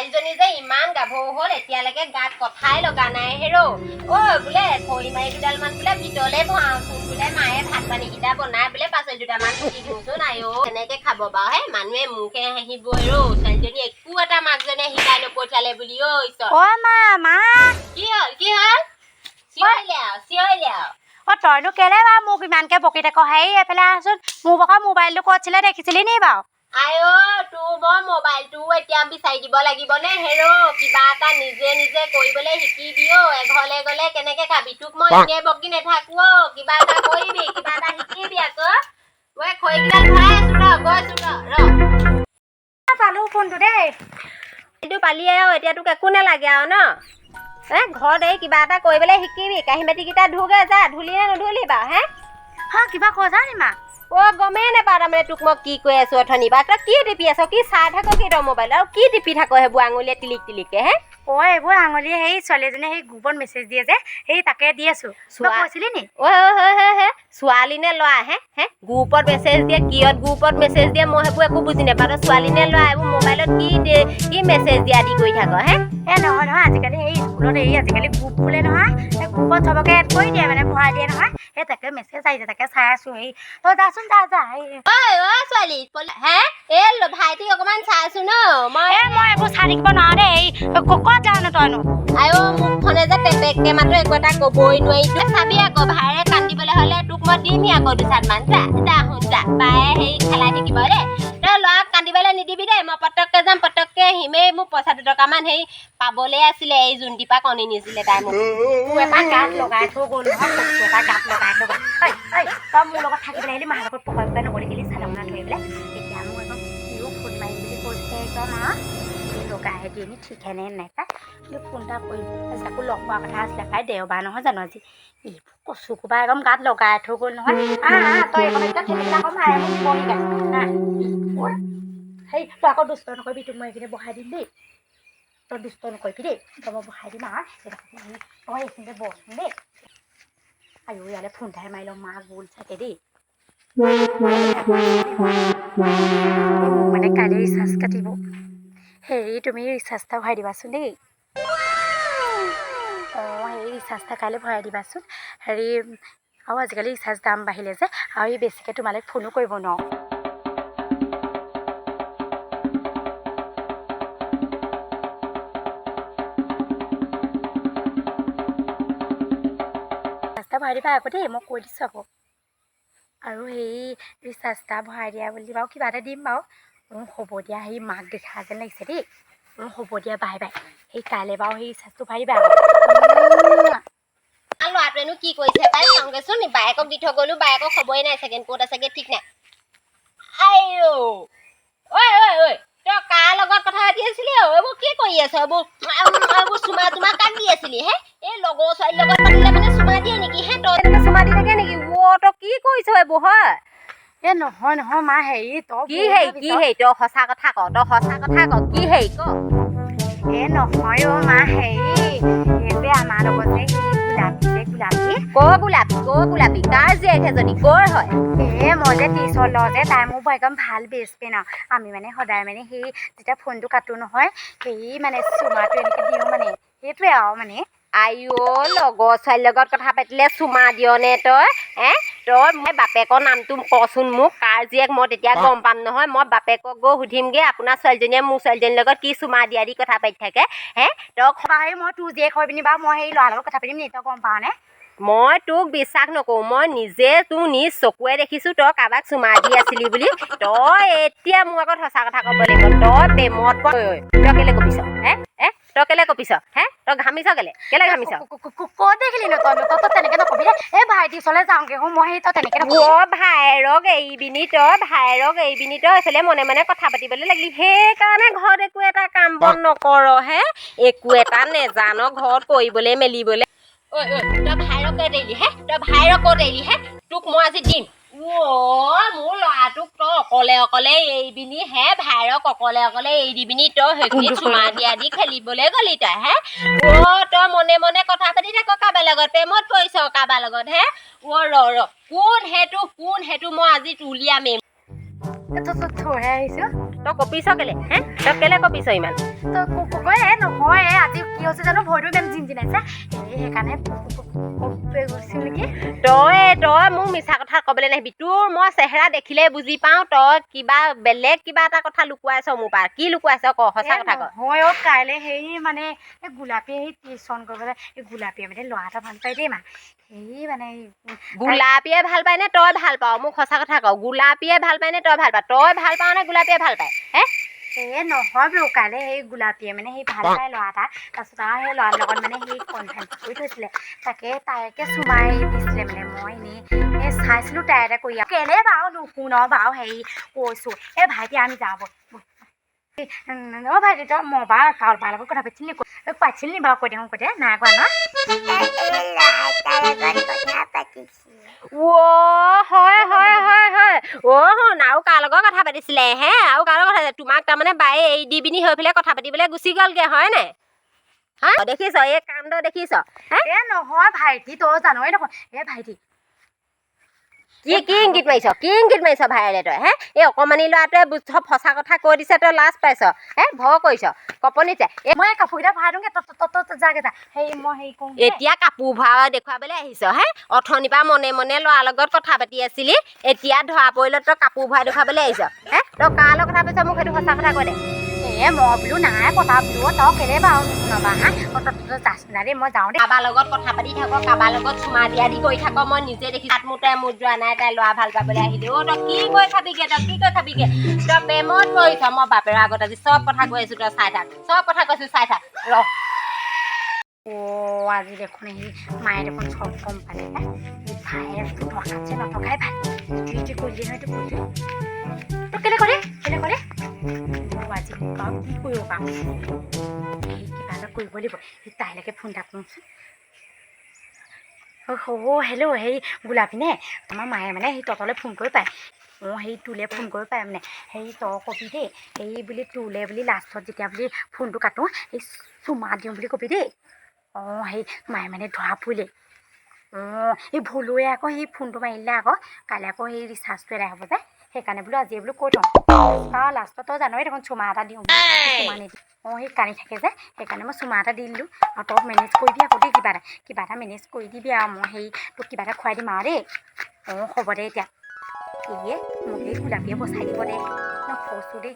ছোৱালীজনী যে ইমান গাভৰু হ'ল, এতিয়ালৈকে গাত কথাই লগা নাই। হেৰৌ ঐ, বোলে খৰি মাৰি দুডালমান বোলে ভিতৰলে ভৰাওচোন, বোলে মায়ে ভাত পানীকেইটা বনাই বোলে পাচলি দুটামান কুটি দিওঁচোন। আইঅ, কেনেকে খাব বাৰু হে? মানুহে মোকহে হাঁহিব। হেৰৌ, ছোৱালীজনী একো এটা মাকজনীয়ে শিকাই নপঠিয়ালে বুলি। ঐ ঈশ্বৰ! অ মা, মা! কি হ'ল, কি হ'ল? চিঞৰিলে আৰু, চিঞৰিলে আৰু। অ, তইনো কেলে বাৰু মোক ইমানকে বকি থাক? হেৰি, এইফালে আহচোন। মোৰ ভাগৰ মোবাইলটো ক'ত আছিলে দেখিছিলি নি বাৰু? আইঅ, তোৰ মই মোবাইলটো এতিয়া বিচাৰি দিব লাগিব নে? হেৰৌ, কিবা এটা নিজে নিজে কৰিবলৈ শিকিবি। অ, এঘৰলে গ'লে কেনেকে খাবি? তোক মই এনেই বকি নাথাকো। অ, কিবা এটা কৰিবি, কিবা এটা শিকিবি আকৌ। মই খৰিকেইডাল ভৰাই আছো, ৰ, গৈছো, ৰ ৰ। পালো ফোনটো দেই। এইটো পালিয়ে আৰু, এতিয়া তোক একো নালাগে আৰু ন? এ ঘৰত এই কিবা এটা কৰিবলৈ শিকিবি। কাঁহী বাতিকেইটা ধুগে যা। ধুলি নে নুধুলি বাৰু হে? হা, কিবা কৈছা নি মা? অ, গমেই নাপাওঁ তাৰমানে তোক মই কি কৈ আছো অথনি বা। তই কি টিপি আছ? কি চাই থাক কি তই মোবাইল? আৰু কি টিপি থাক সেইবোৰ আঙুলিয়ে টিলিক টিলিককে হে? অ, এইবোৰ আঙুলিয়ে, সেই ছোৱালী এজনীয়ে সেই গ্ৰুপত মেছেজ দিয়ে যে, সেই তাকে দি আছো। কিবা কৈছিলি নি? ঐ ঐ, হে হে হে, ছোৱালী নে ল'ৰা হে? হে, গ্ৰুপত মেছেজ দিয়ে, কিহত গ্ৰুপত মেছেজ দিয়ে, মই সেইবোৰ একো বুজি নাপাওঁ। তই ছোৱালী নে ল'ৰা? এইবোৰ মোবাইলত কি মেছেজ দিয়া দি কৰি থাক হে? এ নহয় নহয়, আজিকালি সেই স্কুলত এই আজিকালি গ্ৰুপ খোলে নহয়, সেই গ্ৰুপত চবকে এড কৰি দিয়ে, মানে ভৰাই দিয়ে নহয়, সেই তাকে মেছেজ আহিছে, তাকে চাই আছো। সেই তই যাচোন, যা যা। এই ঐ ঐ ছোৱালী হে, এই ভাইটিক অকণমান চাইছো ন মই। এ মই এইবোৰ চাই থাকিব নোৱাৰো দেই। এই ক'ত যাওনো তইনো? আইঅ, মুখখনে যে পেপেককে মাত্ৰ একো এটা ক'বই নোৱাৰি। তই চাবি আকৌ, ভাইৰে কান্দিবলৈ হ'লে তোক মই দিমহি আকৌ দুচাটমান। যা যা, শুন যা, বায়ে হেৰি খেলাই থাকিব দেই। তই ল'ৰাক কান্দিবলৈ নিদিবি দেই। মই পটককে যাম, পটককে আহিম। এই মোক পইচা 2 টকামান হেৰি পাবলৈ আছিলে, এই জোনটিৰ পৰা কণী নিছিলে তাই মোক। তোৰ এটা গাত লগাই থৈ গ'ল নহয়, কচু এটা গাত লগাই থৈ গ'ল। ঐ ঐ, তই মোৰ লগত থাকি পেলাই আহিলি, মাৰ লগত পকাই পকাই নগ'লি কেলি চাদৰখনত ধৰি পেলাই। এতিয়া মোক একদম সিও ফোন মাৰিম বুলি কৈছে একদম। আৰু এই লগাই দিয়ে নি ঠিকে নে নাই পাই। কিন্তু ফোন এটা কৰিম। আজি আকৌ লগ পোৱা কথা আছিলে পাই, দেওবাৰ নহয় জানো আজি? এইবোৰ কচু কোবা একদম গাত লগাই থৈ গ'ল নহয়। আহ আহ, তই এইকণ এতিয়া ঠেলি পেলাই আকৌ মায়ে মোক দিব শিকাই। আহ, হেই, তই আকৌ দুষ্ট নকৰিবি। তোক মই এইখিনি বহাই দিম দেই। তই দুষ্ট নকৰিবি দেই। তই মই বহাই দিম। আৰু তই এইখিনিতে বহচোন দেই। আইঅ, ইয়ালৈ ফোন এটাহে মাৰি লওঁ। মা গ'ল চাগে দেই। মোৰ মানে কাইলৈ ৰিচাৰ্জ কাটিব। হেৰি, তুমি ৰিচাৰ্জ এটা ভৰাই দিবাচোন দেই। অঁ, হেৰি, ৰিচাৰ্জ এটা কাইলৈ ভৰাই দিবাচোন। হেৰি, আৰু আজিকালি ৰিচাৰ্জ দাম বাঢ়িলে যে, আৰু এই বেছিকৈ তোমালৈ ফোনো কৰিব নোৱাৰোঁ। ৰিচাৰ্জ এটা ভৰাই দিবা আকৌ দেই, মই কৈ দিছোঁ আকৌ। আৰু সেই ৰিচাৰ্জ এটা ভৰাই দিয়া বুলি বাৰু কিবা এটা দিম বাৰু। অঁ, হ'ব দিয়া। সেই মাক দেখা যেন লাগিছে দেই। অঁ, হ'ব দিয়া, বাই বাই। সেই কাইলৈ বাৰু সেই ৰিচাৰ্জটো ভৰাই দিবা আকৌ। ল'ৰাটোৱেনো কি কৰিছে পাই, চাওঁগেচোন। বায়েকক দি থৈ গ'লো, বায়েকক খবৰেই নাই চাগে, ক'ত আছেগে ঠিক নাই। আইঅ, ঐ ঐ ঐ, তই কাৰ লগত কথা পাতি আছিলি? অ, এইবোৰ কি কৰি আছ? এইবোৰ এইবোৰ চুমা তুমা কাক দি আছিলি হে? এই লগৰ ছোৱালীৰ লগত পাতিলে মানে চুমা দিয়ে নেকি হে? তই তেনেকে চুমা দি থাকে নেকি? অ, তই কি কৰিছ এইবোৰ হয়? এ নহয় নহয় মা, হেৰি, তই কি ভুল হেৰি? ভাবিছ। কি হেৰি? তই সঁচা কথা ক, তই সঁচা কথা ক, কি হেৰি ক। এ নহয় অ মা, হেৰি, এই যে আমাৰ লগত যে সেই গোলাপী যে, গোলাপী। ক গোলাপী? ক গোলাপী? কাৰ জীয়েক সেইজনী? কৰ হয়? এ মই যে টিউচন লওঁ যে, তাই মোৰ একদম ভাল বেষ্ট ফ্ৰেণ্ড। আৰু আমি মানে সদায় মানে সেই যেতিয়া ফোনটো কাটো নহয়, সেই মানে চুমাটো এনেকৈ দিওঁ, মানে সেইটোৱে আৰু মানে। আইঅ, লগৰ ছোৱালীৰ লগত কথা পাতিলে চুমা দিয় নে তই হে? তই মই বাপেকৰ নামটো কচোন মোক, কাৰ জীয়েক, মই তেতিয়া গম পাম নহয়। মই বাপেকক গৈ সুধিমগে, আপোনাৰ ছোৱালীজনীয়ে মোৰ ছোৱালীজনীৰ লগত কি চুমা দিয়া দি কথা পাতি থাকে হে? তই বাৰু মই তোৰ জীয়েক হৈ পিনি বাৰু মই সেই ল'ৰাৰ লগত কথা পাতিম নি? তই গম পাৱ নে? মই তোক বিশ্বাস নকৰোঁ। মই নিজে তোৰ নিজ চকুৱে দেখিছোঁ তই কাৰোবাক চুমা দি আছিলি বুলি। তই এতিয়া মোৰ আগত সঁচা কথা ক'ব লাগিব, তই প্ৰেমত তই কেলে কপিছ হে? হে, তই কেলে কপিছ হে? তই ঘামিছ কেলে? কেলে ঘামিছ? ক'ত দেখিলি নো তই? তই তই তেনেকে নকবি দেই। এই ভাইটিৰ ওচৰলৈ যাওঁগে হো মই। সেই তই তেনেকে নকবি। অ, ভায়েৰক এৰি পিনি তই, ভায়েৰক এৰি পিনি তই এইফালে মনে মনে কথা পাতিবলৈ লাগিলি। সেইকাৰণে ঘৰত একো এটা কাম বন নকৰ হে, একো এটা নেজান ঘৰত কৰিবলৈ মেলিবলৈ। ঐ ঐ, তই ভায়েৰক ক'ত এৰিলি হে? তই ভায়েৰক ক'ত এৰিলি হে? তোক মই আজি দিম। অ, মোৰ ল'ৰাটোক তই অকলে অকলে এৰি পিনি হে, ভায়েৰক অকলে অকলে এৰি দি পিনি তই সেইখিনি চুমা দিয়া দি খেলিবলৈ গ'লি তই হে? অ, তই মনে মনে কথা পাতি থাক কাৰোবাৰ লগত, প্ৰেমত পৰিছ কাৰোবাৰ লগত হে? অ, ৰ ৰ, কোন সেইটো? কোন সেইটো? মই আজি উলিয়ামেই। তই থৈহে আহিছোঁ। তই কঁপিছ কেলে হে? তই কেলে কঁপিছ ইমান? তই কয় এ নহয়, এ আজি কি হৈছে জানো, ভৰিটো ইমান জিনজিনাইছে, এই সেইকাৰণে কঁপি গৈছো নেকি। তই মোক মিছা কথা ক'বলৈ নাহিবি। তোৰ মই চেহেৰা দেখিলে বুজি পাওঁ, তই কিবা বেলেগ কিবা এটা কথা লুকুৱাইছ মোৰ পৰা। কি লুকুৱাইছ ক, সঁচা কথা ক। নহয় অ', কাইলৈ হেৰি মানে এই গোলাপীয়ে সেই টিউচন কৰিবলৈ, এই গোলাপীয়ে মানে ল'ৰা এটা ভাল পায় দেই মা, সেই মানে গোলাপীয়ে ভাল পায় নে তই ভাল পাৱ? মোক সঁচা কথা ক, গোলাপীয়ে ভাল পায় নে তই ভাল পাৱ? তই ভাল পাৱ নে গোলাপীয়ে ভাল পায় হে? এ নহয় বোলো, কাইলৈ সেই গোলাপীয়ে মানে সেই ভাল পায় ল'ৰা এটা, তাৰপিছত আৰু সেই ল'ৰাৰ লগত মানে সেই কনফাৰেঞ্চ কৰি থৈছিলে, তাকে তাইকে চুমাই দিছিলে। মানে মই এনেই এই চাইছিলোঁ তাই এটা কৰি কেলে বাৰু নুশুন বাৰু, হেৰি কৈছোঁ। এই ভাইটি, আমি যাওঁ ব'ল। অ' ভাইটি, তই মই বাৰু কাৰোবাৰ লগত কথা পাতিছিলি নি? পাতিছিলি নি বাৰু? কৈ দেখোন, কৈ দে। নাই কোৱা ন? অ' হয় হয় হয় হয়। অ' শুন, আৰু কাৰ লগত কথা পাতিছিলে হে? আৰু কাৰ লগত কথা? তোমাক তাৰমানে বায়ে এৰি দি পিনি হৈ পেলাই কথা পাতিবলৈ গুচি গ'লগৈ, হয় নাই হা? দেখিছ এই কাণ্ড, দেখিছ হে? এ নহয় ভাইটি, তই জানই দেখোন। এ ভাইটি। কি কি ইংগিত মাৰিছ? কি ইংগিত মাৰিছ ভাইৰে তই হে? এই অকণমানি ল'ৰাটোৱে চব সঁচা কথা কৈ দিছে, তই লাজ পাইছ হে? ভয় কৰিছ, কপনিছে। মই এই কাপোৰকেইটা ভৰাই দিওঁগে, তই যাগে যা, হেৰি মই হেৰি কৰোঁ। এতিয়া কাপোৰ ভৰাই দেখুৱাবলৈ আহিছ হে? অথনিৰ পৰা মনে মনে ল'ৰাৰ লগত কথা পাতি আছিলি, এতিয়া ধৰা পৰিলত তই কাপোৰ ভৰাই দেখুৱাবলৈ আহিছ হে? তই কাৰ লগত কথা পাতিছ, মোক সেইটো সঁচা কথা কৈ দে। এ মই বোলো নাই পতা বোলো, তই কেলে বাৰু নুশুনবা হা? তই যাচোন দেই, মই যাওঁ দেই। কাৰোবাৰ লগত কথা পাতি থাক, কাৰোবাৰ লগত চুমা দিয়া দি কৰি থাক, মই নিজে দেখি। তাত মোৰ তাই মোৰ যোৱা নাই, তাই ল'ৰা ভাল পাবলৈ আহিলি। অ' তই কি কৰি খাবিগে? তই কি কৰি খাবিগে? তই প্ৰেমত পৰিছ। মই বাপেৰৰ আগত আজি চব কথা কৈ আছো, তই চাই থাক। চব কথা কৈছো, চাই থাক ৰ। অ' আজি দেখোন এই মায়ে দেখোন চব গম পালে পাই। এই ভায়েকটো থকাতছে নথকাই ভাল। ইটো কৰিলি নহয়, এইটো কৰিলি, তই কেলে কৰে, কেলে কৰে? অ' আজি বাৰু কি কৰিব পাৰোঁ? এই কিবা এটা কৰিব লাগিব। এই তাইলৈকে ফোন এটা কৰোঁচোন। অ' হেল্ল', হেৰি গোলাপী নে? আমাৰ মায়ে মানে সেই তহঁতলৈ ফোন কৰি পায়। অঁ, সেই তোলৈ ফোন কৰি পায়। মানে হেৰি তই কবি দেই, এই বুলি তোলৈ বুলি লাষ্টত যেতিয়া বুলি ফোনটো কাটোঁ, এই চুমা দিওঁ বুলি কবি দেই। অঁ, সেই মায়ে মানে ধৰা পৰিলে। অঁ, এই ভুলোৱে আকৌ সেই ফোনটো মাৰিলে আকৌ কাইলৈ আকৌ সেই ৰিচাৰ্জটো এদাই হ'ব যে, সেইকাৰণে বোলো আজিয়ে বোলো কৈ থওঁ আৰু লাষ্টত তই জানই দেখোন, চুমা এটা দিওঁ বুলি। চুমা নিদিওঁ। অঁ, সেই কান্দি থাকে যে, সেইকাৰণে মই চুমা এটা দি দিলোঁ। আৰু তই মেনেজ কৰিবি আকৌ দেই, কিবা এটা মেনেজ কৰি দিবি আৰু মই সেই তোক কিবা এটা খুৱাই দিম আৰু দেই। অঁ, হ'ব দে এতিয়া। এয়ে মোক এই গোলাপীয়ে বচাই দিব দে, নফচোঁ দেই।